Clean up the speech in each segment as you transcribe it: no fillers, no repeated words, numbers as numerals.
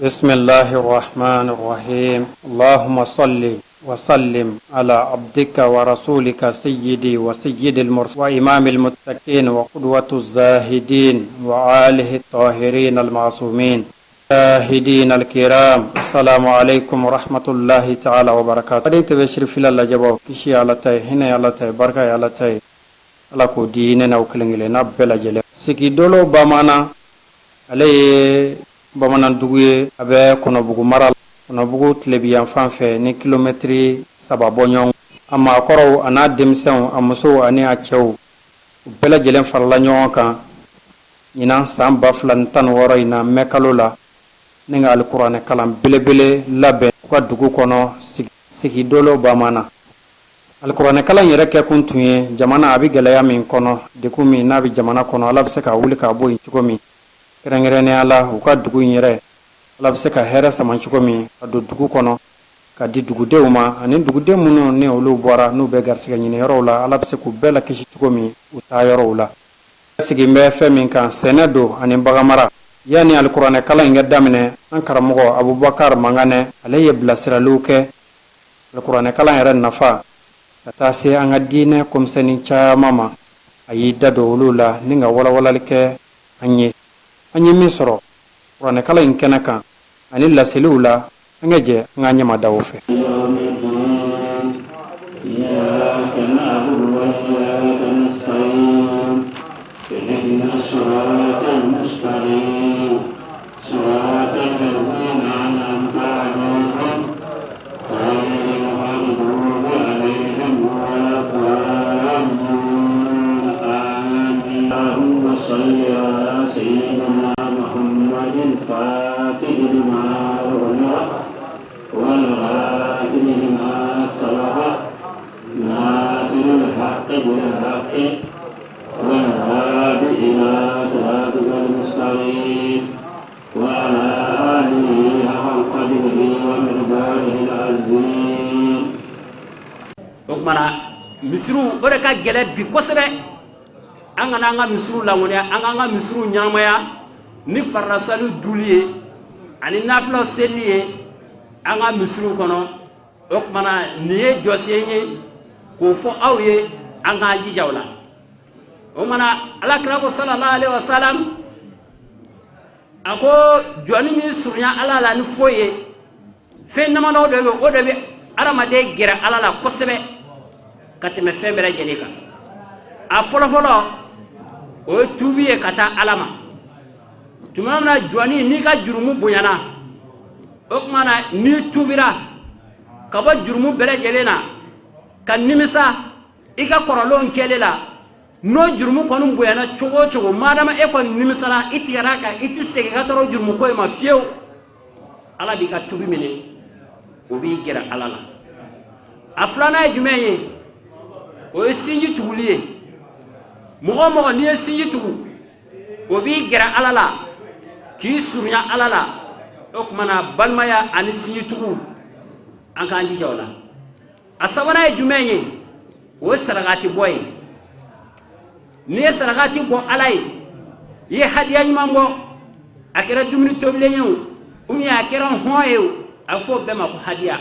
بسم الله الرحمن الرحيم اللهم صل وسلم على عبدك ورسولك سيدي وسيد المرسلين وإمام المتقين وقدوة الزاهدين وآله الطاهرين المعصومين شاهدين الكرام السلام عليكم ورحمة الله تعالى وبركاته أريد تبشر في الله جبا كشي على تاي هنا على تاي بركة على تاي ala k'o di ne n'aw kelen kelenna bɛɛ lajɛlen sigidolo bamanan ale ye bamanan dugu ye a bɛ kɔnɔbugu mara kɔnɔbugu tilebiyanfan fɛ ni kilomɛtiri saba bɔ ɲɔgɔn a maakɔrɔw a n'a denmisɛnw a musow ani a cɛw u bɛɛ lajɛlen farala ɲɔgɔn kan ɲinan san 2016 in na mɛ kalo la ni ka alikuranɛ kalan belebele labɛn u ka dugu kɔnɔ sigidolo bamanan Alikuranɛkalan yɛrɛ kɛkun tun ye jamana a bɛ gɛlɛya min kɔnɔ degun min n'a bɛ jamana kɔnɔ ala bɛ se ka wuli k'a bɔ yen cogo min kɛrɛnkɛrɛnnenya la u ka dugu in yɛrɛ ala bɛ se ka hɛrɛ sama cogo min ka don dugu kɔnɔ ka di dugudenw ma ani duguden minnu ni olu bɔra n'u bɛ garisɛgɛ ɲini yɔrɔw la ala bɛ se k'u bɛɛ lakisi cogo min u taa yɔrɔw la sigi bɛ fɛn min kan sɛnɛ don ani baganmara yanni alikuranɛkalan in ka daminɛ an karamɔgɔ abubakar manganɛ ale ye bilasiraliw kɛ Alikuranɛkalan yɛrɛ nafa ka taa se an ka diinɛ komisɛnnin caman ma a y'i da don olu la ni ka walawalali kɛ an ye an ye min sɔrɔ kuranɛkalan in kɛnɛ kan ani laseliw la an ka jɛ an ka ɲɛmada o fɛ. O tuma na misiriw o de ka gɛlɛn bi kosɛbɛ an kana an ka misiriw laŋɔniya an k'an ka misiriw ɲɛnamaya ni faridasali duli ye ani nafilaw seli ye an ka misiriw kɔnɔ o tuma na nin ye jɔsen ye k'o fɔ aw ye an k'an jija o la o tuma na ala kira ko sallallahu alaihi wasallam a ko jɔnni min surunya ala la ni foyi ye fɛn damadɔ de bɛ o de bɛ adamaden gɛrɛ ala la kosɛbɛ ka tɛmɛ fɛn bɛɛ lajɛlen kan a fɔlɔfɔlɔ o ye tuubi ye ka taa ala ma tuma min na jɔnni n'i ka jurumu bonyana o tuma na n'i tuubira ka bɔ jurumu bɛɛ lajɛlen na ka nimisa i ka kɔrɔlenw kɛli la n'o jurumu kɔni bonyana cogo o cogo madama e kɔni nimisara i tigɛra a kan i tɛ segin ka tɔrɔ jurumu ko in ma fiyewu ala b'i ka tubi minɛ o b'i gɛrɛ ala la a filanan ye jumɛn ye o ye sinji tuguli ye mɔgɔ o mɔgɔ n'i ye sinji tugu o b'i gɛrɛ ala la k'i surunya ala la o tuma na balimaya ani sinji tugu an k'an jija o la a sabanan ye jumɛn ye o ye sarakati bɔ ye n'i ye sarakati bɔ ala ye i ye hadiya ɲuman bɔ a kɛra dumuni tobilen ye o ou bien a kɛra hɔn ye o a bɛ fɔ o bɛɛ ma ko hadiya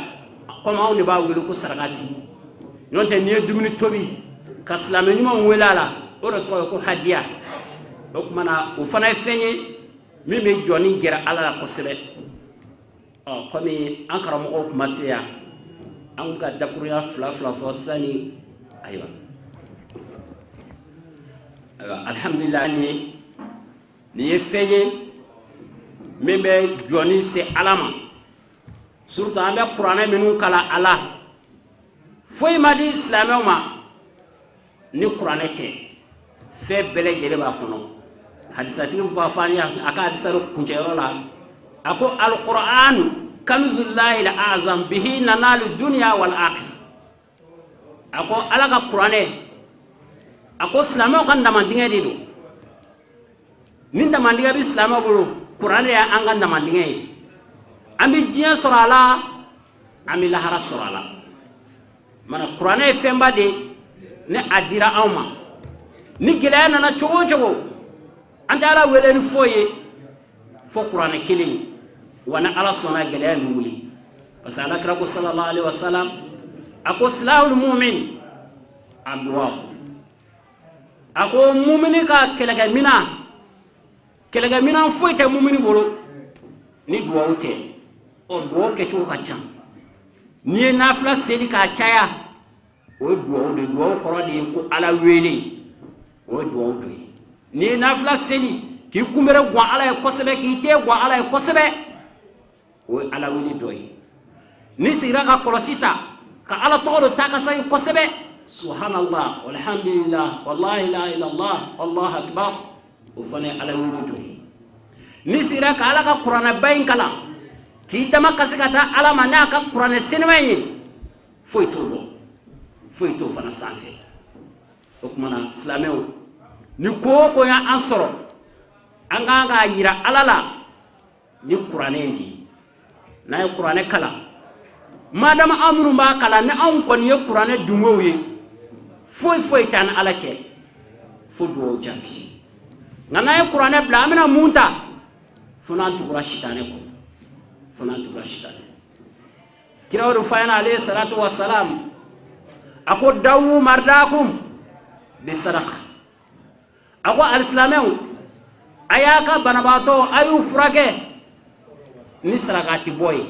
komi anw de b'a wele ko sarakati n'o tɛ n'i ye dumuni tobi ka silamɛ ɲumanw wele a la o de tɔgɔ ye ko hadiya o tuma na o fana ye fɛn ye min bɛ jɔnni gɛrɛ ala la kosɛbɛ ɔ kɔmi an karamɔgɔw tun ma se yan an kun ka dakurunya fila fila fɔ sani ayiwa ayiwa alihamudulila nin nin ye fɛn ye min bɛ jɔnni se ala ma surtout an bɛ kuranɛ minnu kalan a la foyi ma di silamɛw ma ni kuranɛ tɛ fɛn bɛɛ lajɛlen b'a kɔnɔ hadisatigi b'a fɔ an ye a ka hadisa dɔ kuncɛyɔrɔ la a ko alquran kanzullahi azam bihi nanalu dunya wal akhirah a ko ala ka kuranɛ a ko silamɛw ka damandingɛ de don ni damandingɛ bɛ silamɛw bolo kuranɛ y'an ka damandingɛ ye an bɛ diɲɛ sɔrɔ a la an bɛ lahara sɔrɔ a la mana kuranɛ ye fɛnba de ye ni a dira anw ma ni gɛlɛya nana cogo o cogo an tɛ ala wele ni foyi ye fo kuranɛ kelen ye Wa ni Ala sɔnna, gɛlɛya in bɛ wuli, parce que Ala kira ko sallallahu alaihi wasallam, a ko silahul mu'min addu'a. A ko mumini ka kɛlɛkɛminan, kɛlɛkɛminan foyi tɛ mumini bolo ni duwawu tɛ. Ɔ, duwawu kɛcogo ka ca. N'i ye nafila seli k'a caya, o ye duwawu de ye. Duwawu kɔrɔ de ye ko Ala wele, o ye duwawu dɔ ye. N'i ye nafila seli k'i kunbere gwan Ala ye kosɛbɛ, k'i ten gwan Ala ye kosɛbɛ, o ye Ala wele dɔ ye. N'i sigira ka kɔlɔsi ta ka Ala tɔgɔ dɔ ta ka segin kosɛbɛ, subhanallah walhamdulillah wallahi la ilaha illallah wallahu akbar, o fana ye Ala wele dɔ ye. N'i sigira ka Ala ka kuranɛba in kalan, k'i dama kasi ka taa Ala ma n'a ka kuranɛ senima in ye, foyi t'o bɔ, foyi t'o fana sanfɛ. O tuma na, silamɛw, ni ko o ko y'an sɔrɔ, an kan k'a yira Ala la ni kuranɛ in de ye. N'an ye kuranɛ kalan, madama an minnu b'a kalan, ni anw kɔni ye kuranɛ dungow ye, foyi foyi t'an ni Ala cɛ fo dugawu jaabi. Nka n'an ye kuranɛ bila, an bɛna mun ta? Fo n'an tugura sitanɛ kɔ, fo n'an tugura sitanɛ. Kira o de fɔ an ɲɛna alayhi salatu wa salam, a ko dawu mardakum bi sadaka. A ko alisilamɛw, a y'a ka banabaatɔ, a y'u furakɛ ni sarakati bɔ ye.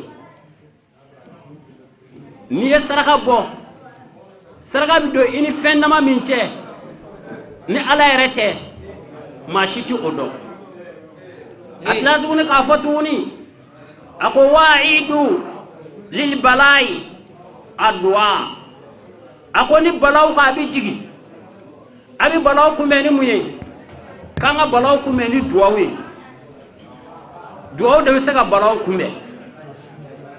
N'i ye saraka bɔ, saraka bɛ don i ni fɛn dama min cɛ, ni Ala yɛrɛ tɛ, maa si tɛ o dɔn. A tila tuguni k'a fɔ tuguni, a ko wa'idu lil balayi addu'a. A ko ni balaw ko a bɛ jigin, a bɛ balaw kunbɛn ni mun ye? K'an ka balaw kunbɛn ni duwawu ye. Duwawu de bɛ se ka balaw kunbɛn.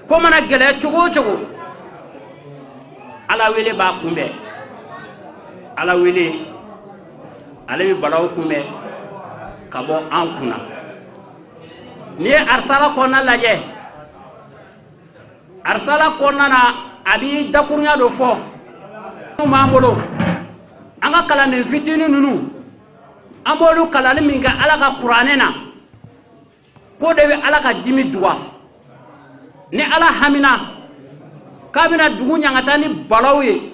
Ko mana gɛlɛya cogo o cogo, Ala wele b'a kunbɛn. Ala wele, ale bɛ balaw kunbɛn ka bɔ an kunna. N'i ye arisala kɔnɔna lajɛ, arisala kɔnɔna na, a b'i dakurunya dɔ fɔ minnu b'an bolo, an ka kalanden fitinin ninnu, an b'olu kalanni min kɛ Ala ka kuranɛ na, k'o de bɛ Ala ka dimi duga. Ni Ala hamina k'a bɛna dugu ɲangata ni balaw ye,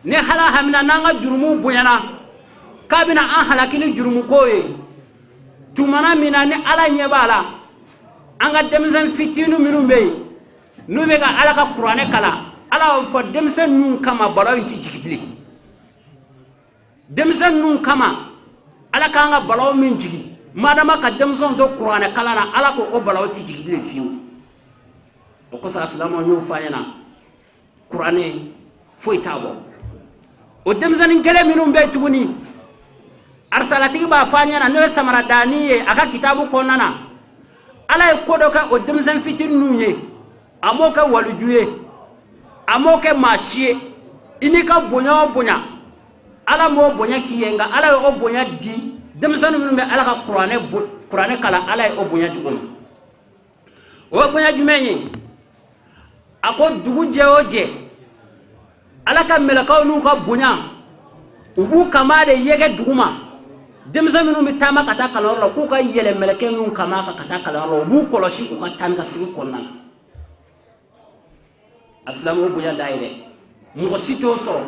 ni Ala hamina n'an ka jurumuw bonyana k'a bɛna an halaki ni jurumuko ye, tumana min na ni Ala ɲɛ b'a la, an ka denmisɛn fitinin minnu bɛ yen n'u bɛ ka Ala ka kuranɛ kalan, Ala b'a fɔ denmisɛn ninnu kama balaw in tɛ jigin bilen. Denmisɛn ninnu kama, Ala k'an ka balaw min jigin, madama ka denmisɛnw to kuranɛ kalan na, Ala ko o balaw tɛ jigin bilen fiyewu. O kosɔn, a silamɛw, y'o fɔ an ɲɛna, kuranɛ foyi t'a bɔ. O denmisɛnnin kelen minnu bɛ yen tuguni, arisalatigi b'a fɔ an ɲɛna, n'o ye samaradani ye a ka kitabu kɔnɔna na, Ala ye ko dɔ kɛ o denmisɛn fitinin ninnu ye, a m'o kɛ waliju ye, a m'o kɛ maa si ye. I n'i ka bonya o bonya, Ala m'o bonya k'i ye, nka Ala ye o bonya di denmisɛnnin minnu bɛ Ala ka kuranɛ kalan, Ala ye o bonya di o ma. O ye bonya jumɛn ye? A ko dugu jɛ o jɛ, Ala ka mɛlɛkaw n'u ka bonya, u b'u kama de yɛgɛ dugu ma. Denmisɛn minnu bɛ taama ka taa kalanyɔrɔ la, k'u ka yɛlɛ mɛlɛkɛ ninnu kama kan ka taa kalanyɔrɔ la, u b'u kɔlɔsi u ka taa ni ka segin kɔnɔna na. A silamɛw, bonya da ye dɛ, mɔgɔ si t'o sɔrɔ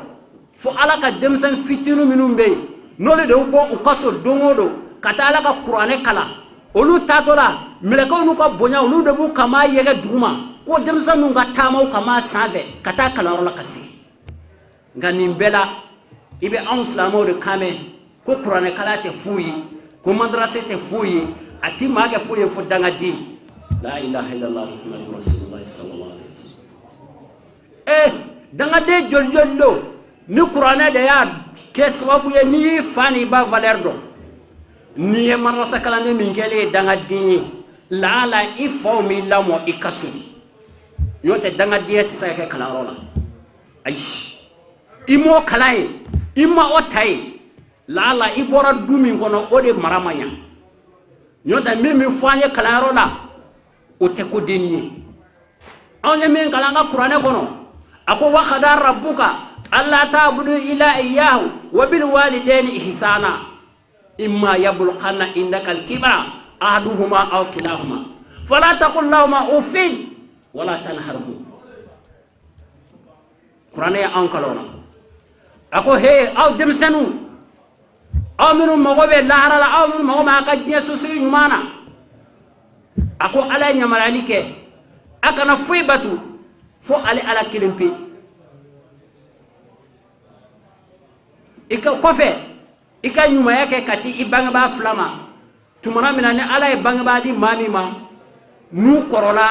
fo Ala ka denmisɛn fitinin minnu bɛ yen, n'olu de bɛ bɔ u ka so don o don ka taa Ala ka kuranɛ kalan. Olu taatɔ la, mɛlɛkɛw n'u ka bonya, olu de b'u kama yɛgɛ dugu ma ko denmisɛn ninnu ka taama u kama sanfɛ ka taa kalanyɔrɔ la ka segin. Nka nin bɛɛ la, i bɛ anw silamɛw de kan mɛn ko kuranɛkalan tɛ foyi ye, ko madarasa tɛ foyi ye, a ti maa kɛ foyi ye fo dangaden. La ilaha illallah Muhammadu rasulullah sallallahu alaihi wasallam. Ee, dangaden joli joli don ni kuranɛ de y'a kɛ sababu ye n'i y'i fa n'i ba valeur dɔn? N'i ye madarasa kalanden min kɛlen ye dangaden ye, laala i faw m'i lamɔ i ka so di, n'o tɛ dangadenya tɛ se ka kɛ kalanyɔrɔ la. Ayi, i m'o kalan ye, i ma o ta ye, laala i bɔra du min kɔnɔ, o de mara ma ɲa. N'o tɛ, min bɛ fɔ an ye kalanyɔrɔ la, o tɛ ko denni ye. Anw ye min kalan an ka kuranɛ kɔnɔ, a ko wakada rabuka alla ta'budu illa iyyahu wa bil walidayni ihsana imma yablughanna indaka al-kibara ahaduhuma aw kilahuma. Fala taqul lahuma uffin wala tanharhum. Kuranɛ ye anw kalan o la. A ko he, aw denmisɛnninw, aw minnu mago bɛ lahara la, aw minnu mago bɛ a ka diɲɛ sosigi ɲuman na, a ko Ala ye yamaruyali kɛ, a kana foyi batu fo ale Ala kelen pe. I ka kɔfɛ, i ka ɲumanya kɛ ka ti i bangebaa fila ma. Tumana min na ni Ala ye bangebaa di maa min ma, n'u kɔrɔla,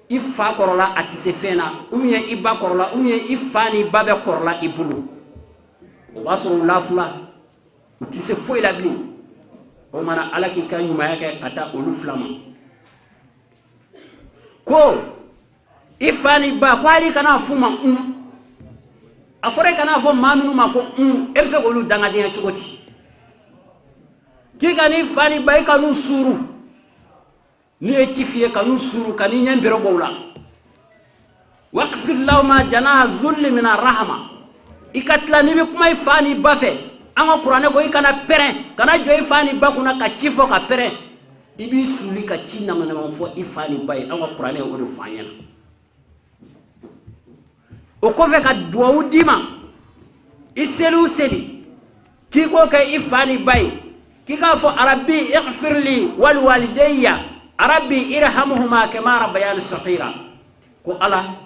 i fa kɔrɔla, a tɛ se fɛn na, ou bien i ba kɔrɔla, ou bien i fa ni ba bɛɛ kɔrɔla i bolo, o b'a sɔrɔ u lafula, u tɛ se foyi la bilen. O mana, Ala k'i ka ɲumanya kɛ ka taa olu fila ma. Ko i fa ni ba, ko hali kana f'u ma un. A fɔra i kana fɔ maa minnu ma ko un, e bɛ se k'olu dangadenya cogo di? K'i ka n'i fa ni ba, i ka n'u suuru. N'u ye ci f'i ye, ka n'u suuru, ka n'i ɲɛ bere bɔ u la. Waqfid lahuma janaha zulli mina rahama. I ka tila n'i bɛ kuma i fa ni ba fɛ, an ka kuranɛ ko i kana pɛrɛn, kana jɔ i fa ni ba kunna ka ci fɔ ka pɛrɛn. I b'i suli ka ci namanama fɔ i fa ni ba ye. An ka kuranɛ ye o de fɔ an ɲɛna. O kɔfɛ, ka duwawu d'i ma, i seli o seli, k'i k'o kɛ i fa ni ba ye, k'i k'a fɔ: rabbi ighfirli wal walidayya rabbi irhamhuma kama rabbayani saghira. Ko Ala,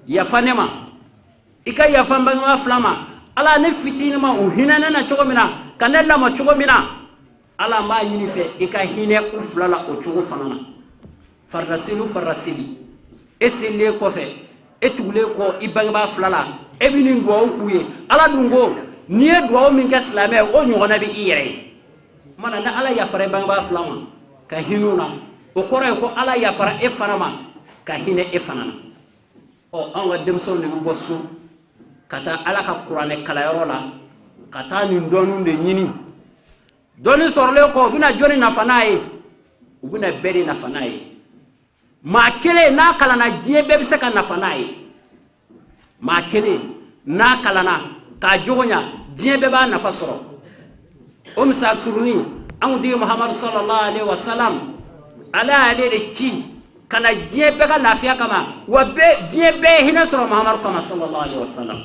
yafa ne ma, i ka yafa n bangebaa fila ma. Ala, ne fitinin ma, u hinɛ ne na cogo min na, ka ne lamɔ cogo min na, Ala, n b'a ɲini fɛ i ka hinɛ u fila la o cogo fana na. Farida seli o farida seli, e selilen kɔfɛ, e tugulen kɔ i bangebaa fila la, e bɛ nin duwawu k'u ye. Ala dun ko n'i ye duwawu min kɛ silamɛ ye, o ɲɔgɔnna bɛ i yɛrɛ ye. Mana ni Ala yafara i bangebaa fila ma ka hinɛ u na, o kɔrɔ ye ko Ala yafara e fana ma ka hinɛ e fana na. Ɔ, anw ka denmisɛnw de bɛ bɔ so ka taa Ala ka kuranɛ kalanyɔrɔ la ka taa nin dɔnniw de ɲini. Dɔnni sɔrɔlen kɔ, u bɛna jɔnni nafa n'a ye? U bɛna bɛɛ de nafa n'a ye. Maa kelen n'a kalanna, diɲɛ bɛɛ bɛ se ka nafa n'a ye. Maa kelen n'a kalanna k'a jogo ɲa, diɲɛ bɛɛ b'a nafa sɔrɔ. O misali surunni, an kuntigi Muhamadu sallallahu alaihi wa sallam, Ala y'ale de ci ka na diɲɛ bɛɛ ka lafiya kama. Wa bɛɛ, diɲɛ bɛɛ ye hinɛ sɔrɔ Muhamadu kama sallallahu alaihi wa sallam.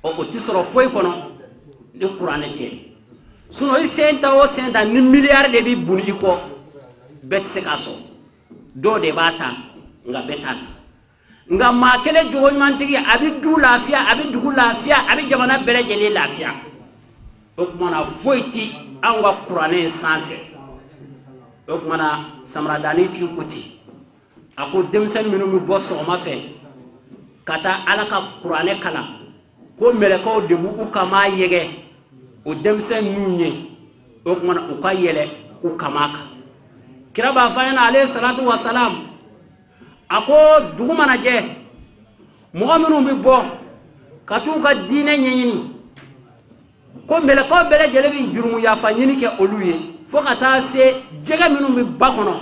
Ɔ, o tɛ sɔrɔ foyi kɔnɔ ni kuranɛ tɛ. Sinon i sen ta o sen ta, ni miliyari de bɛ boli i kɔ, bɛɛ tɛ se k'a sɔrɔ. Dɔw de b'a ta, nka bɛɛ t'a ta. Nka maa kelen jogo ɲumantigi, a bɛ du lafiya, a bɛ dugu lafiya, a bɛ jamana bɛɛ lajɛlen lafiya. O tuma na, foyi ti anw ka kuranɛ in sanfɛ. O tuma na, samaradani tigi ko ten. A ko denmisɛnnin minnu bɛ bɔ sɔgɔma fɛ ka taa Ala ka kuranɛ kalan, ko mɛlɛkɛw de b'u kama yɛgɛ o denmisɛn ninnu ye. O tuma na, u ka yɛlɛ u kama kan. Kira b'a fɔ an ɲɛna, alayhi salatu wa salam, a ko dugu mana jɛ, mɔgɔ minnu bɛ bɔ ka t'u ka diinɛ ɲɛɲini, ko mɛlɛkɛw bɛɛ lajɛlen bɛ jurumu yafa ɲini kɛ olu ye, fo ka taa se jɛgɛ minnu bɛ ba kɔnɔ.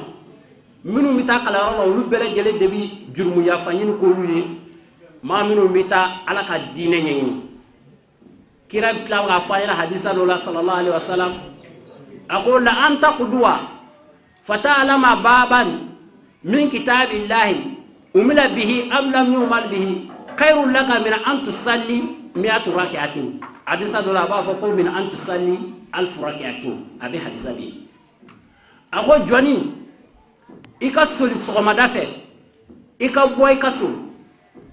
Minnu bɛ taa kalanyɔrɔ la, olu bɛɛ lajɛlen de bɛ jurumu yafa ɲini k'olu ye, maa minnu bɛ taa Ala ka diinɛ ɲɛɲini. Kira bɛ tila k'a fɔ a ɲɛna hadisa dɔ la sallallahu alaihi wasallam, a ko la an taquduwa fata'lama baban min kitabillahi umila bihi am lam yu'mal bihi khairul laka min an tusalli mi'atu raki'atin. Hadisa dɔ la, a b'a fɔ ko min an tusalli alfu raki'atin. A bɛ hadisa bɛ yen. A ko jɔnni, i ka soli sɔgɔmada fɛ, i ka bɔ i ka so,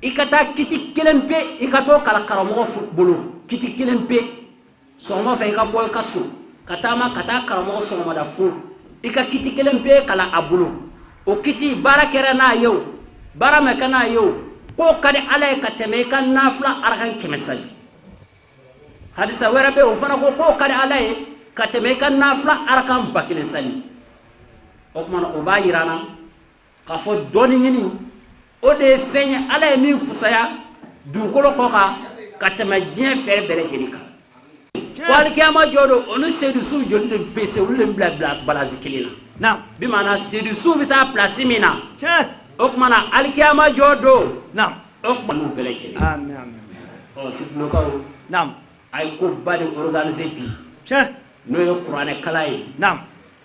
i ka taa kiti kelen pe, i ka t'o kalan karamɔgɔ bolo, kiti kelen pe. Sɔgɔma fɛ, i ka bɔ i ka so ka taama ka taa karamɔgɔ sɔgɔmada fo, i ka kiti kelen pe kalan a bolo. O kiti, baara kɛra n'a ye o, baara ma kɛ n'a ye o, k'o ka di Ala ye ka tɛmɛ i ka nafila arakan 100 sali. Hadisa wɛrɛ bɛ yen, o fana ko k'o ka di Ala ye ka tɛmɛ i ka nafila arakan 1000 sali. O tuma na, o b'a yira an na k'a fɔ dɔnni ɲini, o de ye fɛn ye Ala ye min fusaya dugukolo kɔ kan ka tɛmɛ diɲɛ fɛn bɛɛ lajɛlen kan. Ko alikiyama jɔ don, olu sedusuw joli de bɛ se, olu de bɛ bila balance kelen na. Bi maana sedusuw bɛ taa place min na, o tuma na, alikiyama jɔ don, o tuma n'u bɛɛ lajɛlen. Ɔ, Situlokaw, a ye ko ba de organiser bi, n'o ye kuranɛ kalan ye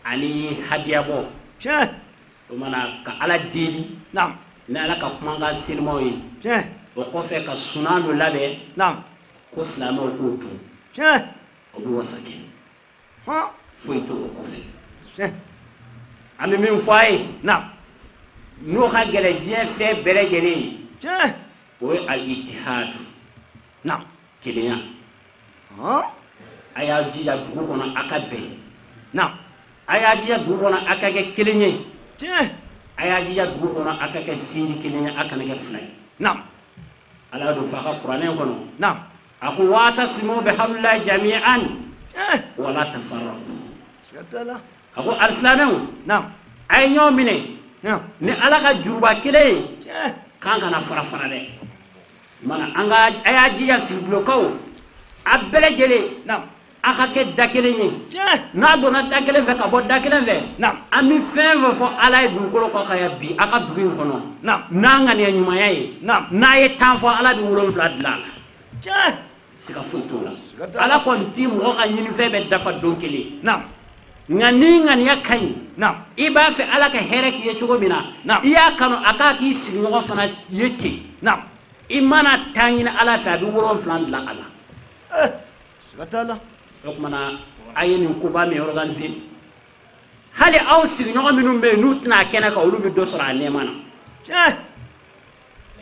ani hadiyabɔ. O mana ka Ala deli ni Ala ka kumakan senimaw ye, o kɔfɛ ka sunan dɔ labɛn ko silamɛw k'o dun, o bɛ wasa kɛ, foyi t'o kɔfɛ. An bɛ min fɔ a ye, n'o ka gɛlɛn diɲɛ fɛn bɛɛ lajɛlen ye, o ye al-ittihadu, kelenya. A y'a jija dugu kɔnɔ a ka bɛn, a y'a jija dugu kɔnɔ a ka kɛ kelen ye, a y'a jija dugu kɔnɔ a ka kɛ sinji kelen ye, a kana kɛ fila ye. Ala y'o fɔ a ka kuranɛ kɔnɔ. A ko wa'tasimu bihablillahi jami'an wala tafarraqu. A ko alisilamɛw, a ye ɲɔgɔn minɛ ni Ala ka juruba kelen ye, k'an kana fara fara dɛ. Mana an ka a y'a jija Siribulokaw, a bɛɛ lajɛlen a ka kɛ da kelen ye. N'a donna da kelen fɛ ka bɔ da kelen fɛ, an bɛ fɛn fɛn fɔ Ala ye dugukolo kɔ kan yan bi, a ka dugu in kɔnɔ, n'a ŋaniya ɲumanya ye, n'a ye 10 fɔ, Ala bɛ 7 dilan a la, siga foyi t'o la. Ala kɔni ti mɔgɔ ka ɲinifɛn bɛɛ dafa don kelen, nka ni ŋaniya ka ɲi, i b'a fɛ Ala ka hɛrɛ k'i ye cogo min na, i y'a kanu a k'a k'i sigiɲɔgɔn fana ye ten, i mana 10 ɲini Ala fɛ, a bɛ 7 dilan a la. O tuma na a ye nin koba min organiser, hali aw sigiɲɔgɔn minnu bɛ yen n'u tɛna a kɛnɛ kan, olu bɛ dɔ sɔrɔ a nɛɛma na.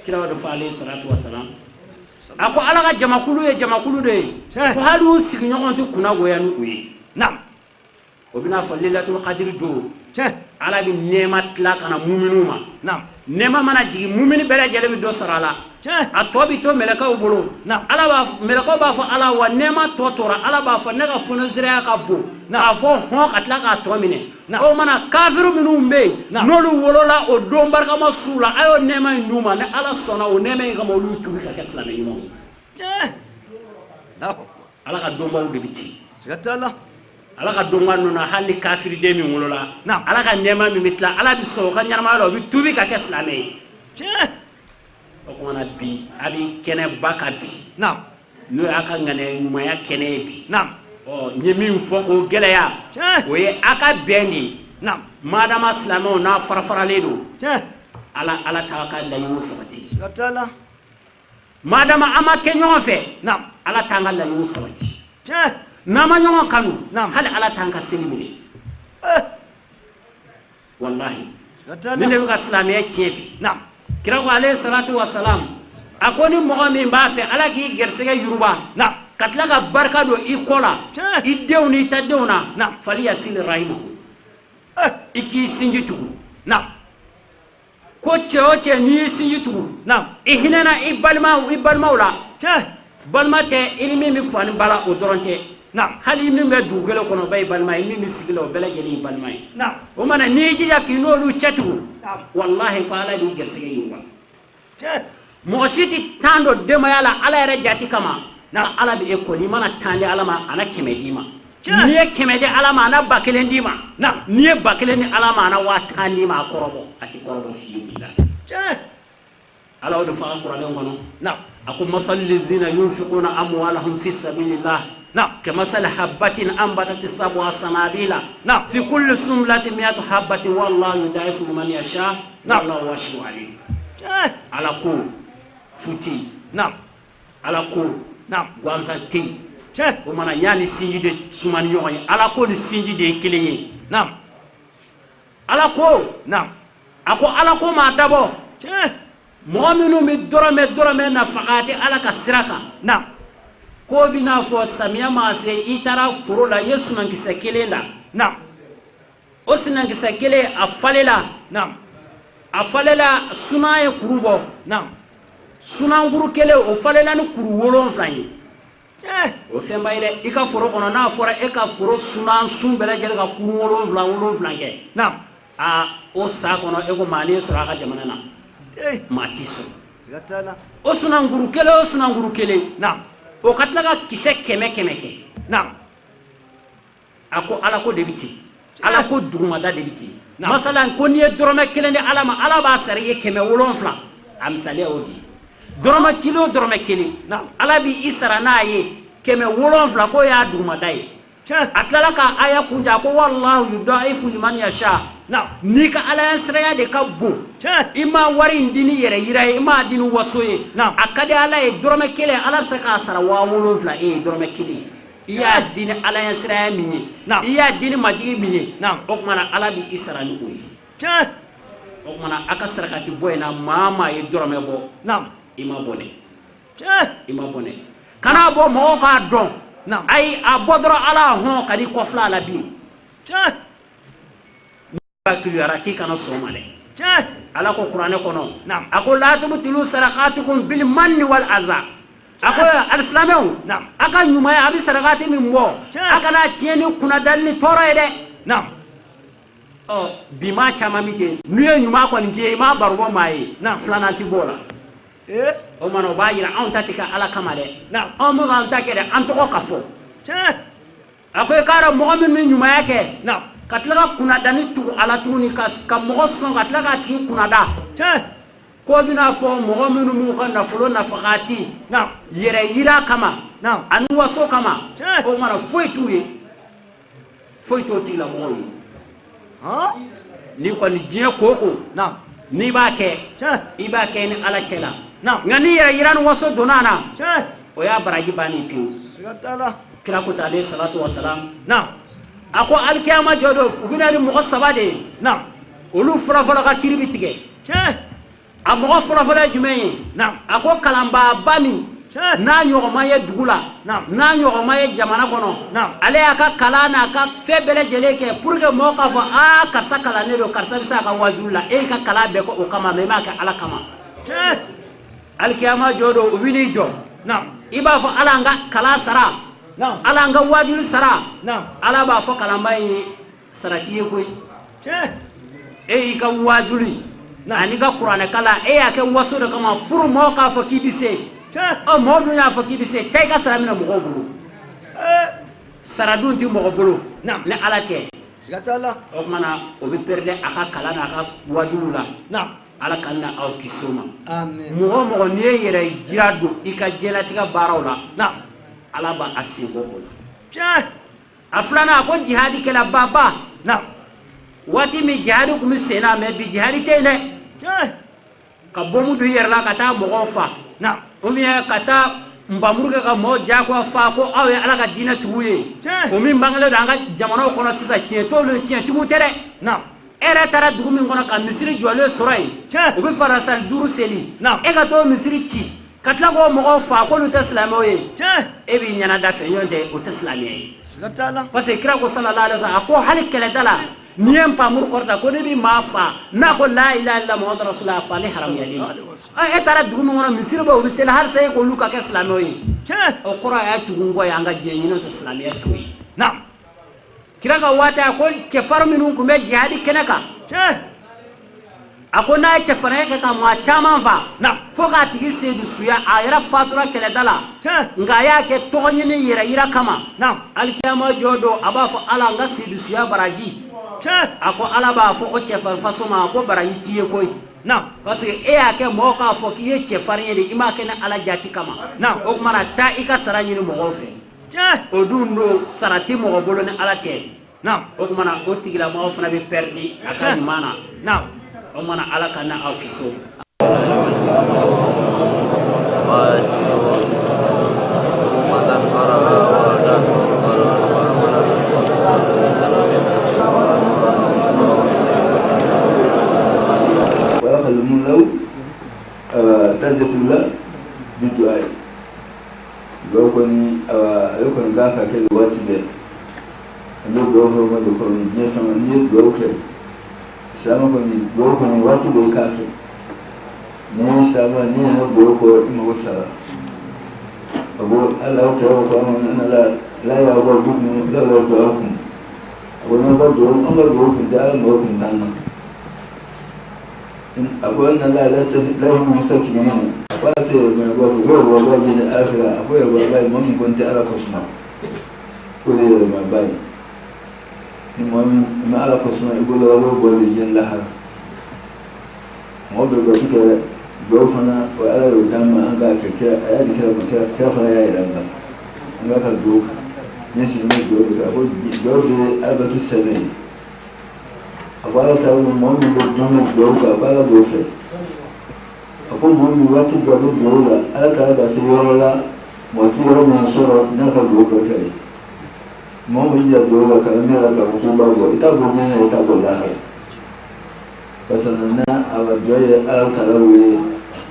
Kira dɔ fɔ alayhi salatu wa salam, a ko Ala ka jamakulu ye jamakulu de ye ko hali u sigiɲɔgɔn tɛ kunnagoya ni u ye. O bɛna fɔ lelatul kadiri don, Ala bɛ nɛɛma tila ka na muminiw ma. Nɛɛma mana jigin, mumini bɛɛ lajɛlen bɛ dɔ sɔrɔ a la, a tɔ bɛ to mɛlɛkɛw bolo. Ala b'a mɛlɛkɛw b'a fɔ Ala wa nɛɛma tɔ tora. Ala b'a fɔ ne ka fonisiraya ka bon k'a fɔ hɔn, ka tila k'a tɔ minɛ. O mana kafiri minnu bɛ yen n'olu wolola o don barikama su la, a y'o nɛɛma in d'u ma. Ni Ala sɔnna, o nɛɛma in kama, olu tubi ka kɛ silamɛ ɲumanw ye. Ala ka donbaw de bɛ ten. Ala ka donba ninnu na, hali ni kafiriden min wolola, Ala ka nɛɛma min bɛ tila, Ala bɛ sɔn o ka ɲɛnamaya la, o bɛ tubi ka kɛ silamɛ ye. O tuma na bi, a bɛ kɛnɛba kan bi, n'o y'a ka ŋaniya ɲumanya kɛnɛ ye bi. Ɔ, n ye min fɔ k'o gɛlɛya, o ye a ka bɛn de ye. Madama silamɛw n'a fara faralen don, Ala t'a ka laɲiniw sabati. Madama an ma kɛ ɲɔgɔn fɛ, Ala t'an ka laɲiniw sabati. N'an ma ɲɔgɔn kanu, hali Ala t'an ka seli minɛ. Walahi, nin de bɛ ka silamɛya tiɲɛ bi. Kira ko alayhi salatu wa salam, a ko ni mɔgɔ min b'a fɛ Ala k'i gɛrɛsɛgɛ yuruba, ka tila ka barika don i kɔ la, i denw n'i ta denw na, faliyasil rahimahu, i k'i sinji tugu. Ko cɛ o cɛ, n'i y'i sinji tugu, i hinɛna i balimaw la. Balima tɛ i ni min bɛ fa ni ba la, o dɔrɔn tɛ. Hali min bɛ dugu kelen kɔnɔ, o bɛɛ y'i balima ye. Min bɛ sigi la, o bɛɛ lajɛlen y'i balima ye. O mana n'i y'i jija k'i n'olu cɛ tugu, walahi ko Ala b'i gɛrɛsɛgɛ yiriwa. Mɔgɔ si tɛ 10 don denbaya la Ala yɛrɛ jati kama, Ala bɛ e kɔ. N'i mana 10 di Ala ma, a na 100 d'i ma. N'i ye 100 di Ala ma, a na 1000 d'i ma. N'i ye 1000 di Ala ma, a na 10,000 d'i ma. A kɔrɔbɔ, a tɛ kɔrɔbɔ f'i ye. Ala o de fɔ a ka kuranɛ kɔnɔ, a ko masalu lezina yunfikuna amwalahum fi sabilillah kamasali habatin anbatat sab'a sanabila fi kulli sunbulatin mi'atu habatin wallahu yudaifu liman yasha wallahu wasi'un alim. Ala ko fu tɛ yen, Ala ko gansan tɛ yen. O mana n y'a ni sinji de suma ni ɲɔgɔn ye. Ala ko ni sinji de ye kelen ye. Ala ko, a ko Ala ko m'a dabɔ mɔgɔ minnu bɛ dɔrɔmɛ dɔrɔmɛ nafakati Ala ka sira kan, k'o bɛ n'a fɔ samiya maa se, i taara foro la, i ye sumankisɛ kelen da, o sumankisɛ kelen a falela, a falela, sunan ye kuru bɔ, sunankuru kelen o falela ni kuru 7 ye. O fɛnba ye dɛ. I ka foro kɔnɔ, n'a fɔra e ka foro sunan sun bɛɛ lajɛlen ka kuru 7 7 kɛ, aa, o sa kɔnɔ, e ko maa n'i sɔrɔ a ka jamana na, maa t'i sɔrɔ. O sunankuru kelen, o sunankuru kelen, o ka tila ka kisɛ 100 100 kɛ. A ko Ala ko de bɛ ten, Ala ko dugumada de bɛ ten. Masalan ko n'i ye dɔrɔmɛ kelen di Ala ma, Ala b'a sara i ye 700. A misaliya o de ye dɔrɔmɛ kelen o dɔrɔmɛ kelen, Ala b'i sara n'a ye 700, k'o y'a dugumada ye. A tilala ka aya kuncɛ, a ko wallahu yudaifu liman yasha. N'i ka ala ɲɛsiranya de ka bon, i ma wari in di ni yɛrɛ yira ye, i m'a di ni waso ye, a ka di ala ye, dɔrɔmɛ kelen, ala bɛ se k'a sara 70,000 e ye. Dɔrɔmɛ kelen, i y'a di ni ala ɲɛsiranya min ye, i y'a di ni majigi min ye, o tuma na ala b'i sara ni o ye. O tuma na a ka sarakati bɔ in na, maa maa ye dɔrɔmɛ bɔ, i ma bɔnɛ, i ma bɔnɛ. Kana bɔ mɔgɔw k'a dɔn, ayi, a bɔ dɔrɔn ala hɔn ka n'i kɔfilɛ a la bilen. Kiluyara k'i kana sɔn ma dɛ. Ala ko kuranɛ kɔnɔ, a ko la tubtilu sarakatikum bil manni wal aza. A ko alisilamɛw, a ka ɲumanya, a bɛ sarakati min bɔ, a kana tiɲɛ ni kunnadali ni tɔɔrɔ ye dɛ. Ɔ bi maa caman bɛ ten, n'u ye ɲuman kɔni k'i ye, i m'a baro bɔ maa ye, filanan tɛ bɔ o la. O mana o b'a jira anw ta tɛ kɛ ala kama dɛ. Anw bɛ k'an ta kɛ dɛ, an tɔgɔ ka fɔ. A ko i k'a dɔn, mɔgɔ min bɛ ɲumanya kɛ ka tila ka kunnadani tugu a la tuguni, ka mɔgɔ sɔn ka tila k'a tigi kunnada, k'o bɛna fɔ mɔgɔ minnu b'u ka nafolo nafakati yɛrɛ yira kama ani waso kama, o mana foyi t'u ye, foyi t'o tigilamɔgɔw ye. N'i kɔni diɲɛ ko ko n'i b'a kɛ, i b'a kɛ ni ala cɛ la, nka n'i yɛrɛ yira ni waso donna a na, o y'a baraji bannen pewu. Kira ko alayhi salatu wasalam, a ko alikiyama jɔ don, u bɛna ni mɔgɔ saba de ye. Olu fɔlɔfɔlɔ ka kiri bɛ tigɛ. A mɔgɔ fɔlɔfɔlɔ ye jumɛn ye? A ko kalanbaaba min n'a ɲɔgɔn ma ye dugu la, n'a ɲɔgɔn ma ye jamana kɔnɔ, ale y'a ka kalan n'a ka fɛn bɛɛ lajɛlen kɛ pour que mɔgɔw k'a fɔ aa, karisa kalannen don, karisa bɛ se a ka waajuli la. E y'i ka kalan bɛɛ kɛ o kama, mais i m'a kɛ ala kama. Alikiyama jɔ don, u bɛ n'i jɔ, i b'a fɔ ala n ka kalan sara, ala n ka waajuli sara. Ala b'a fɔ kalanba in ye, sara t'i ye koyi. E y'i ka waajuli ani ka kuranɛ kalan, e y'a kɛ waso de kama pour mɔgɔw k'a fɔ k'i bɛ se. Ɔ mɔgɔw dun y'a fɔ k'i bɛ se, taa i ka sara minɛ mɔgɔw bolo. Sara dun tɛ mɔgɔ bolo ni ala tɛ. O tuma na o bɛ perdre a ka kalan n'a ka waajuli la. Ala ka na aw kisi o ma. Mɔgɔ o mɔgɔ n'i ye yɛrɛ jira don i ka diɲɛlatigɛ baaraw la, ala b'a sen bɔ o la. A filanan, a ko jihadikɛla baba. Waati min jihadi tun bɛ sen na, mais bi jihadi tɛ yen dɛ. Ka bɔmu don i yɛrɛ la ka taa mɔgɔw fa, ou bien ka taa npanmuru kɛ ka mɔgɔw diyagoya fa ko aw ye ala ka diinɛ tigiw ye, o min bangelen don an ka jamanaw kɔnɔ sisan, tiɲɛ t'olu, tiɲɛtigiw tɛ dɛ. E yɛrɛ taara dugu min kɔnɔ ka misiri jɔlen sɔrɔ yen, u bɛ farasali duuru seli, e ka t'o misiri ci ka tila k'o mɔgɔw fa k'olu tɛ silamɛw ye, e b'i ɲɛna da fɛ, ɲɔgɔn tɛ, o tɛ silamɛya ye. Parce que kira ko sallallahu alaihi wasallam, a ko hali kɛlɛda la, n'i ye npanmuru kɔrɔta ko ne bɛ maa fa, n'a ko la ilaha illallah muhammadu rasulullah, a faali haramuyalen. E taara dugu min kɔnɔ, misiri bɛ, u bɛ seli, halisa e k'olu ka kɛ silamɛw ye, o kɔrɔ a y'a tugu n kɔ ye, an ka diɲɛ ɲini tɛ silamɛya to ye. Kira ka waati, a ko cɛfarin minnu tun bɛ jihadi kɛnɛ kan, a ko n'a ye cɛfarinya kɛ ka maa caman fa fo k'a tigi seyidu suya, a yɛrɛ fatura kɛlɛda la, nka a y'a kɛ tɔgɔ ɲini yɛrɛ yira kama, alikiyama jɔ don, a b'a fɔ ala n ka seyidu suya baraji. A ko ala b'a fɔ o cɛfarin faso ma ko baraji t'i ye koyi, parce que e y'a kɛ mɔgɔw k'a fɔ k'i ye cɛfarin ye de, i m'a kɛ ni ala jati kama. O tuma na taa i ka sara ɲini mɔgɔw fɛ. O dun don, sara tɛ mɔgɔ bolo ni ala tɛ. O tuma na o tigilamɔgɔ fana bɛ perdre a ka ɲuman na. O tuma na ala ka na aw kisi o ma. Dugawu kɔni, ale kɔni kan ka kɛ waati bɛɛ. An bɛ dugawu kɛ o de kɔni diɲɛ fɛn, n'i ye dugawu kɛ silamɛ kɔni, dugawu kɔni waati bɛɛ i k'a kɛ. N'i ye silamɛ, n'i nana dugawu kɔ, i mago sara. A ko ala kɛ o ko an la la y'a bɔ dugu la la dugawu kun. A ko n'an ka dugawu, an ka dugawu kun tɛ ala mago kun t'an na. A ko inna la la yuhibbu mustakbirina. A ko ala tɛ yɛrɛ bonya bɔ, ko yɛrɛ bɔ ba ye ala fɛ. A ko yɛrɛ bɔ ba ye mɔgɔ min ko n tɛ ala kosuma, k'o de ye yɛrɛ bonya ba ye. Ni mɔgɔ min ma ala kosuma, i bolo ala b'o bɔ de diɲɛ lahara. Mɔgɔ bɛ dugawu kɛ, dugawu fana o ala y'o d'an ma, an k'a kɛ. Kira a y'a di kira ma, kira fana y'a yira an na, an k'a ka dugawu kɛ. Ne sigilen bɛ dugawu de kɛ. A ko dugawu de ye alabatu sɛmɛ ye. A ko Ala ta mɔgɔ min bɛ jɔn bɛ dugawu kɛ, a ko Ala b'o fɛ. A ko mɔgɔ min waati bɛɛ bɛ dugawu la, Ala ta b'a se yɔrɔ la mɔgɔ tɛ yɔrɔ min sɔrɔ n'a ka dugawu barika ye. Mɔgɔ min jija dugawu la ka ne la k'a fɔ k'i b'a bɔ, i t'a bɔ diɲɛ na, i t'a bɔ lahara. Parce que n'a a ba jɔn ye Ala taala wele,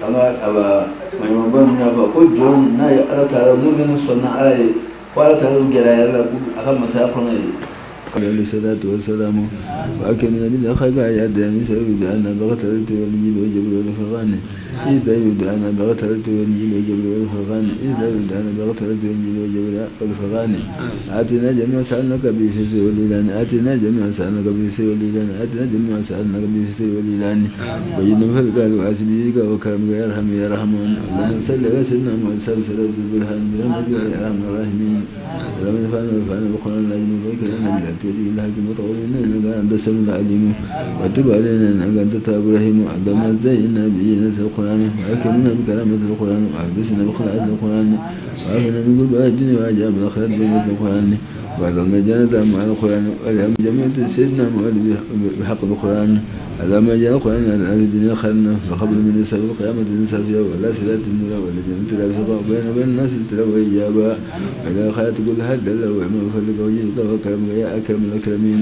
an ka a ba maɲumanba min y'a fɔ ko jɔn n'a ye Ala taala n'u minnu sɔnna Ala ye, ko Ala taala gɛrɛ a yɛrɛ la a ka masaya kɔnɔ ye. عليه الصلاة والسلام وأكلنا بالأخذ يدان سبب أن بغترت والجيل وجبر والفغان إذا يدعنا بغترت والجيل وجبر والفغان إذا يدعنا بغترت والجيل وجبر والفغان آتنا جميع سألناك به في سر والإعلان آتنا جميع سألناك به في سر والإعلان آتنا جميع سألناك به في سر والإعلان وجدنا فلك وعزمك وكرمك يا رحم يا رحمن اللهم صل على سيدنا محمد صلى الله عليه وسلم برحمتك يا ارحم الراحمين اللهم انفعنا وانفعنا بالقران العظيم وبارك لنا بالتوجيه الحق المتقبل انك انت السميع العليم وتب علينا انك انت التواب الرحيم اللهم زينا بزينة القران واكرمنا بكرامة القران والبسنا بخلعة القران وعافنا من كل بلاء الدنيا وعذاب الاخرة بزينة القران وأدخلنا الجنة مع القرآن والهم جميع سيدنا محمد بحق القرآن. اللهم اجعل القرآن لنا في الدنيا خيرنا وقبل من نسب القيامة نسب فيها ولا سلات النور ولا جنة الرافقة وبين وبين الناس تلوى إجابة وإلى خيرات كل حد له وإما فضلك وجودك وكرمك يا أكرم الأكرمين.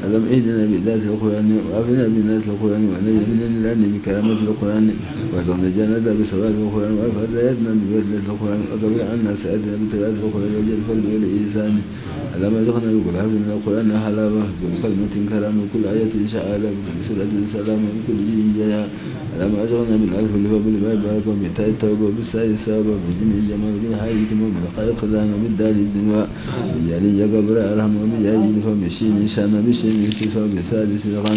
اللهم اهدنا بذات القرآن وعافنا بذات القرآن ونجنا من النيران بكرامة القرآن وادخلنا الجنة بصلاة القرآن وارفع درجاتنا بفضلة القرآن وكفر عنا سيئاتنا بتلاوة القرآن وجل الفضل والإحسان. اللهم ارزقنا بكل حرف من القرآن حلاوة، بكل كلمة كلام، بكل آية شعالة، بكل سورة سلام، بكل جيل جيا. اللهم ارزقنا بالألف والفاء بالباء بركة، وبالتاء التوبة، وبالساء الثواب، وبالجيم الجمال، وبالحاء الحكمة، وبالخاء الخزانة، وبالدال الدماء، بجعل جبر أرحم، وبجعل الفم، بالشين شان، بالشين صفة، وبالساد صدقا،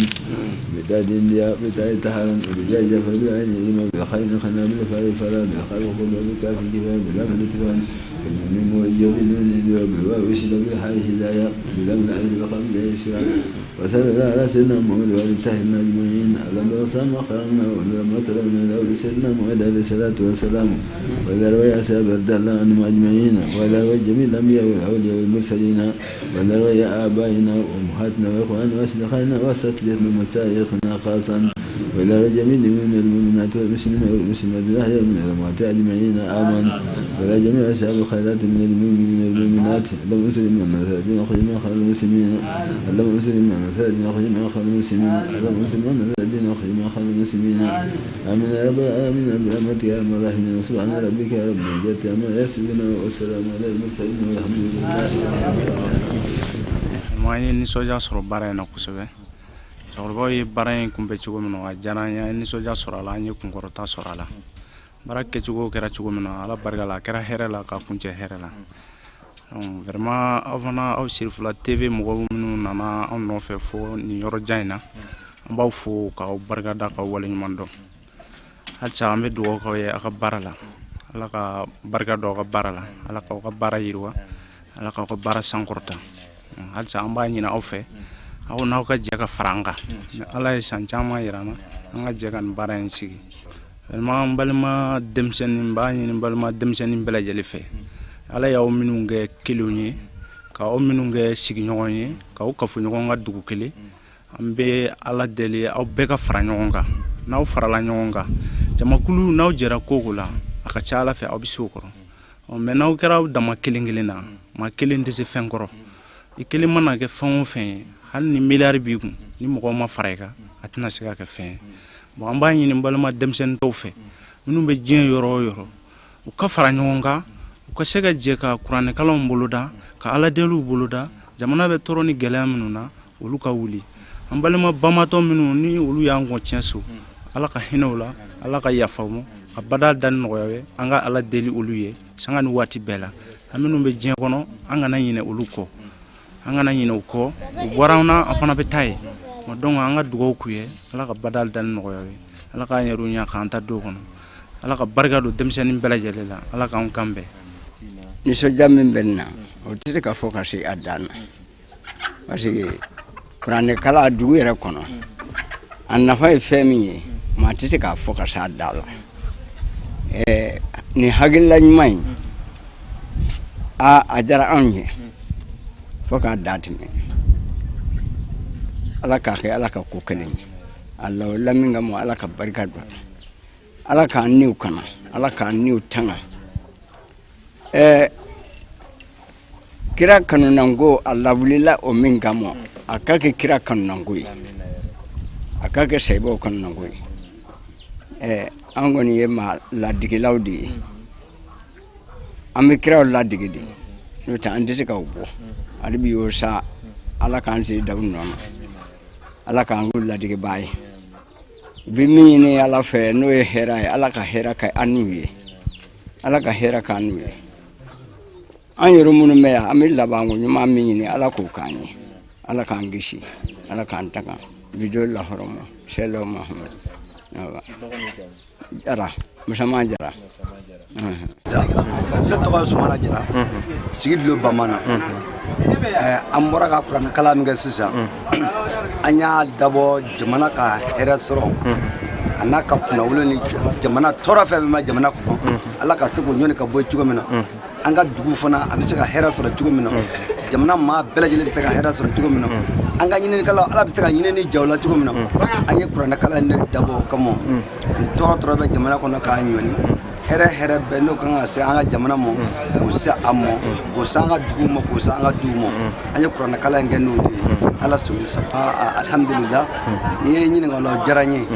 بالدال الياء، بالتاء تحرا، وبجاء جفا، بالعين علما، بالخير خنا، بالفاء فلا، بالخاء خلوا، بالكاف كفاية، باللام الاتفاق، بالميم وإيا، بالنون إذوا، بالواو شدا، بالحاء هداية، باللام العين، بالقاف يسرا. وصلى الله على سيدنا محمد وعلى آله أجمعين. اللهم صل وخيرنا ولما تلونا له سيدنا محمد عليه الصلاة والسلام وعلى رواية أصحاب رضي الله عنهم أجمعين وعلى رواية جميع الأنبياء والأولياء والمرسلين وعلى رواية آبائنا وأمهاتنا وإخواننا وأصدقائنا وأساتذتنا ومشايخنا خاصة وإلى جميع المؤمنين والمؤمنات والمسلمين والمسلمات الأحياء من الأموات أجمعين آمين. وإلى جميع أصحاب الخيرات من المؤمنين والمؤمنات. اللهم انصر من نصر الدين وخذ من خير المسلمين. اللهم انصر من نصر الدين وخذ من خير المسلمين. اللهم انصر من نصر الدين وخذ من خير المسلمين. آمين يا رب العالمين برحمتك يا أرحم الراحمين. سبحان ربك رب العزة عما يصفون والسلام على المرسلين والحمد لله رب العالمين. An ye nisɔndiya sɔrɔ baara in na kosɛbɛ. Cɛkɔrɔbaw ye baara in kunbɛn cogo min na, a diyara an ye. An ye nisɔndiya sɔrɔ a la, an ye kunkɔrɔta sɔrɔ a la. Baara kɛcogo kɛra cogo min na, Ala barika la, a kɛra hɛrɛ la ka kuncɛ hɛrɛ la. Vraiment, aw fana, aw Sirifila TV mɔgɔw minnu nana anw nɔfɛ fo nin yɔrɔ jan in na, an b'aw fo k'aw barikada, k'aw waleɲuman dɔn. Halisa an bɛ dugawu k'aw ye aw ka baara la. Ala ka barika don aw ka baara la, Ala k'aw ka baara yiriwa, Ala k'aw ka baara sankɔrɔta. Halisa an b'a ɲini aw fɛ, aw n'aw ka jɛ ka fara an kan. Ni Ala ye san caman yira an na, an ka jɛ ka nin baara in sigi. Vraiment, n balima denmisɛnnin, n b'a ɲini n balima denmisɛnnin bɛɛ lajɛlen fɛ, Ala y'aw minnu kɛ kelenw ye, k'aw minnu kɛ sigiɲɔgɔn ye, k'aw kafo ɲɔgɔn ka dugu kelen, an bɛ Ala deli aw bɛɛ ka fara ɲɔgɔn kan. N'aw farala ɲɔgɔn kan, jamakulu, n'aw jɛra ko ko la, a ka ca Ala fɛ aw bɛ se o kɔrɔ. Mais n'aw kɛra aw dama kelen kelen na, maa kelen tɛ se fɛn kɔrɔ. I kelen mana kɛ fɛn o fɛn ye, hali ni miliyari b'i kun, ni mɔgɔw ma fara i kan, a tɛna se ka kɛ fɛn ye. Bon, an b'a ɲini balima denmisɛnnin tɔw fɛ minnu bɛ diɲɛ yɔrɔ o yɔrɔ, u ka fara ɲɔgɔn kan, u ka se ka jɛ ka kuranɛkalanw boloda, ka aladeliw boloda. Jamana bɛ tɔɔrɔ ni gɛlɛya minnu na, olu ka wuli. An balima bamatɔ minnu ni olu y'an kɔn tiɲɛ so, Ala ka hinɛ u la, Ala ka yafa u ma, ka bada da nɔgɔya ye. An ka Ala deli olu ye sanga ni waati bɛɛ la. An minnu bɛ diɲɛ kɔnɔ, an kana ɲinɛ olu kɔ, an kana ɲinɛ u kɔ. U bɔra an na, an fana bɛ taa yen. Donc an ka dugawu k'u ye, Ala ka bada da nɔgɔya ye, Ala k'an yɛrɛ ɲɛ k'an ta don kɔnɔ, Ala ka barika don denmisɛnnin bɛɛ lajɛlen la, Ala k'an kan bɛn. Nisɔndiya min bɛ nin na, o tɛ se ka fɔ ka se a dan na, parce que kuranɛkalan dugu yɛrɛ kɔnɔ, a nafa ye fɛn min ye, maa tɛ se k'a fɔ ka se a da la. Ɛɛ, nin hakilila ɲuman in, a diyara anw ye. fo k'a dan tɛmɛ. Ala k'a kɛ Ala ka ko kelen ye. A lawulila min kama, Ala ka barika don a la. Ala k'an niw kana, Ala k'an niw tanga. Ɛɛ, kira kanunanko, a lawulila o min kama, a ka kɛ kira kanunanko ye, a ka kɛ sayibaw kanunanko ye. Ɛɛ, an kɔni ye maa ladigilaw de ye, an bɛ kiraw ladigi de, n'o tɛ an tɛ se k'aw bɔ. Hali bi y'o sa, Ala k'an sen da u nɔ na, Ala k'an k'u ladigebaa ye. U bɛ min ɲini Ala fɛ, n'o ye hɛrɛ ye, Ala ka hɛrɛ kɛ an n'u ye, Ala ka hɛrɛ k'an n'u ye. An yɛrɛ minnu bɛ yan, an bɛ labanko ɲuman min ɲini, Ala k'o k'an ye, Ala k'an kisi, Ala k'an tanga bi don lahɔrɔma sɛlɛ Muhamadu Jara, Musama Jara. Ne tɔgɔ ye Sumana Jara, sigi dolo Bamana. An bɔra ka kuranɛkalan min kɛ sisan, an y'a dabɔ jamana ka hɛrɛ sɔrɔ, a n'a ka kunnawolo, ni jamana tɔɔrɔ fɛn fɛn bɛ jamana kɔnɔ, Ala ka se k'o ɲɔni ka bɔ cogo min na. An ka dugu fana, a bɛ se ka hɛrɛ sɔrɔ cogo min na, jamana maa bɛɛ lajɛlen bɛ se ka hɛrɛ sɔrɔ cogo min na, an ka ɲininikɛlaw, Ala bɛ se ka ɲinini ja u la cogo min na. An ye kuranɛkalan in dabɔ o kama. Nin tɔɔrɔ tɔɔrɔ bɛ jamana kɔnɔ k'a ɲɔni, hɛrɛ hɛrɛ bɛɛ n'o kan ka se an ka jamana ma, k'o se a ma, k'o se an ka dugu ma, k'o se an ka duw ma. An ye kuranɛkalan in kɛ n'o de ye. Ala sɔnni sa, alhamdulillah. N'i ye ɲininka o la, o diyara n ye.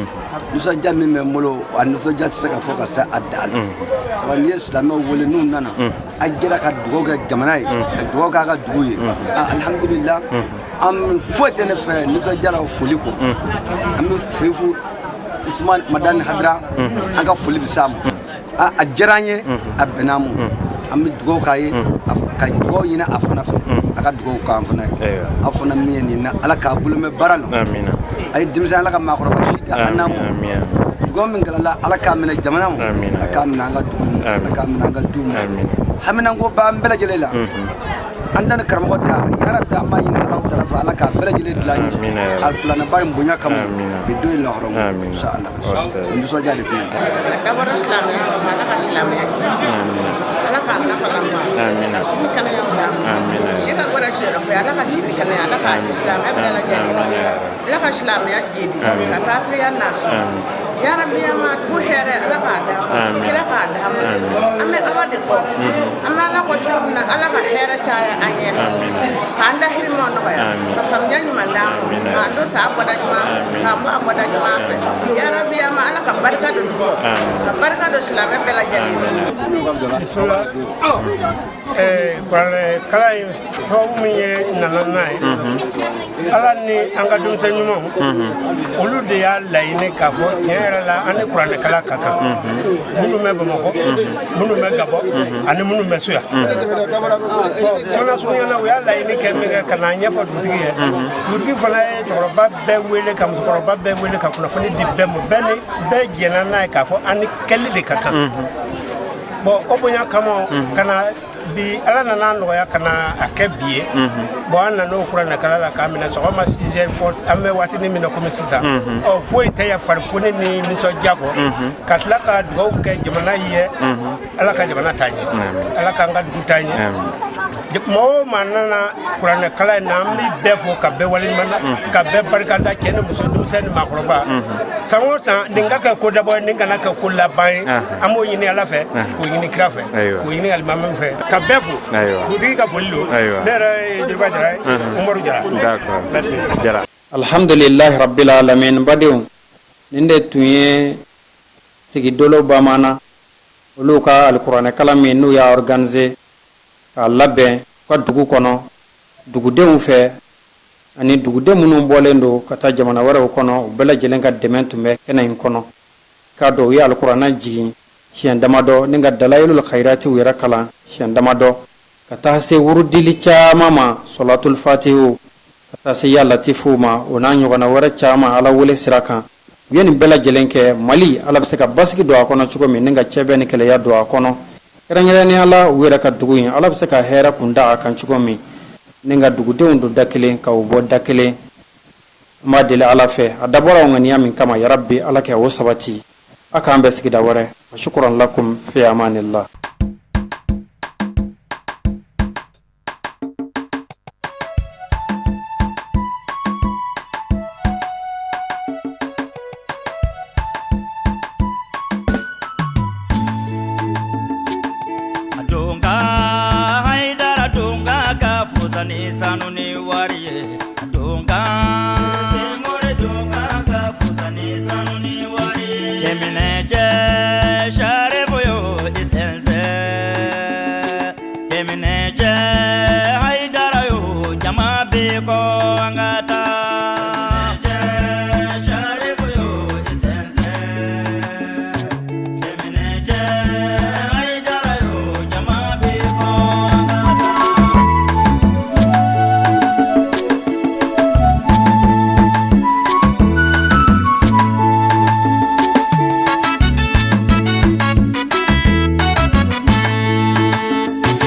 Nisɔndiya min bɛ n bolo, a nisɔndiya tɛ se ka fɔ ka se a dan la. Sabu n'i ye silamɛw wele, n'u nana, a jɛra ka dugawu kɛ jamana ye, ka dugawu k'a ka dugu ye, alhamdulillah. An foyi tɛ ne fɛ nisɔndiya la foli kɔ. An bɛ Sirifu Usumani Madani Hadara, an ka foli bɛ s'a ma. A diyara an ye, a bɛnna an ma. An bɛ dugawu k'a ye, ka dugawu ɲini a fana fɛ, a ka dugawu k'an fana ye. Aw fana min ye nin na, Ala k'a bolo mɛn baara la. A ye denmisɛn, Ala ka maakɔrɔba si di an n'a ma. Dugawu min kɛla, Ala k'a minɛ jamana ma, Ala k'a minɛ an ka dugu ma, Ala k'a minɛ an ka du ma. Haminanko b'an bɛɛ lajɛlen la, an dan ni karamɔgɔ ta yarabi. An b'a ɲini Ala taala fɛ, Ala k'a bɛɛ lajɛlen dilan ye alikuranɛba in bonya kama bi don in lahɔrɔma, inshallah. Nisɔndiya de bɛ A dabɔra silamɛya kama. Ala ka silamɛya, Ala k'a nafa la, ka si ni kɛnɛyaw d'an ma. Si ka gwɛrɛ si yɛrɛ koyi. Ala ka si ni kɛnɛya, Ala k'a di silamɛ bɛɛ lajɛlen ma. Ala ka silamɛya jidi ka kafiriya nasi. Yarabi, ma dugu hɛrɛ, Ala k'a d'an ma, kira k'a d'an ma. An bɛ Ala de kɔ, an bɛ Ala kɔ cogo min na, Ala ka hɛrɛ caya an ɲɛ, k'an dahirimɛw nɔgɔya, ka samiya ɲuman d'an ma, k'an don sa bɔda ɲuman, k'an bɔ a bɔda ɲuman fɛ. Yarabi, ma Ala ka barika don dugu, ka barika don silamɛ bɛɛ lajɛlen. Bisimila. Kuranɛ kalan in sababu min ye nana n'a ye, Ala ni an ka denmisɛn ɲumanw, olu de y'a laɲini k'a fɔ tiɲɛ yɛrɛ la, an ni kuranɛ kalan ka kan. Minnu bɛ Bamakɔ, minnu bɛ Gabɔ, ani minnu bɛ so yan. Bon, kumana surunya na, u y'a laɲini kɛ min kɛ ka na ɲɛfɔ dugutigi ye, dugutigi fana ye cɛkɔrɔba bɛɛ wele, ka musokɔrɔba bɛɛ wele, ka kunnafoni di bɛɛ ma. Bɛɛ ni bɛɛ jɛnna n'a ye k'a fɔ an ni kɛli de ka kan. Bon, o bonya kama ka na bi, Ala nana nɔgɔya ka na a kɛ bi ye. Bon, an nana o kuranɛ kala la k'a minɛ sɔgɔma 6 heures fɔ an bɛ waatinin min na komi sisan. Ɔ, foyi tɛ yan farifoni ni nisɔndiya kɔ, ka tila ka dugawu kɛ jamana ye. Ala ka jamana taa ɲɛ, Ala k'an ka dugu taa ɲɛ. Mɔgɔ o maa nana kuranɛ kalan in na, an bɛ bɛɛ fo, ka bɛɛ waleɲuman dɔn, ka bɛɛ barikada, cɛ ni muso, denmisɛn ni maakɔrɔba. San o san, nin ka kɛ ko dabɔ ye, nin kana kɛ ko laban ye. An b'o ɲini Ala fɛ, k'o ɲini kira fɛ, k'o ɲini alimami fɛ, ka bɛɛ fo. Dugutigi ka foli don. Ne yɛrɛ ye Jeliba Jara ye, Umaru Jara. Merci. Jara. Alhamdulilahi rabbil alamin. Badenw, nin de tun ye sigidolo Bamanan olu ka alikuranɛkalan min n'u y'a organiser k'a labɛn u ka dugu kɔnɔ, dugudenw fɛ ani duguden minnu bɔlen don ka taa jamana wɛrɛw kɔnɔ, u bɛɛ lajɛlen ka dɛmɛ tun bɛ kɛnɛ in kɔnɔ. K'a dɔn u ye alikuranɛ jigin siɲɛ damadɔ ni ka dalayilul khayiratiw yɛrɛ kalan siɲɛ damadɔ, ka taa se wurudili caman ma, sɔlatul fatihu, ka taa se ya latifuw ma, o n'a ɲɔgɔnna wɛrɛ caman, Ala wele sira kan. U ye nin bɛɛ lajɛlen kɛ Mali, Ala bɛ se ka basigi don a kɔnɔ cogo min, ni ka cɛbɛ ni kɛlɛya don a kɔnɔ, kɛrɛnkɛrɛnnenya la u yɛrɛ ka dugu in, Ala bɛ se ka hɛrɛ kun da a kan cogo min, ni ka dugudenw don da kelen, ka u bɔ da kelen. An b'a deli Ala fɛ, a dabɔra o ŋaniya min kama, yarabi, Ala kɛ o sabati. A k'an bɛn sigida wɛrɛ. Wa shukran lakum, fi amanillah. Mali kɔ, an ka taa.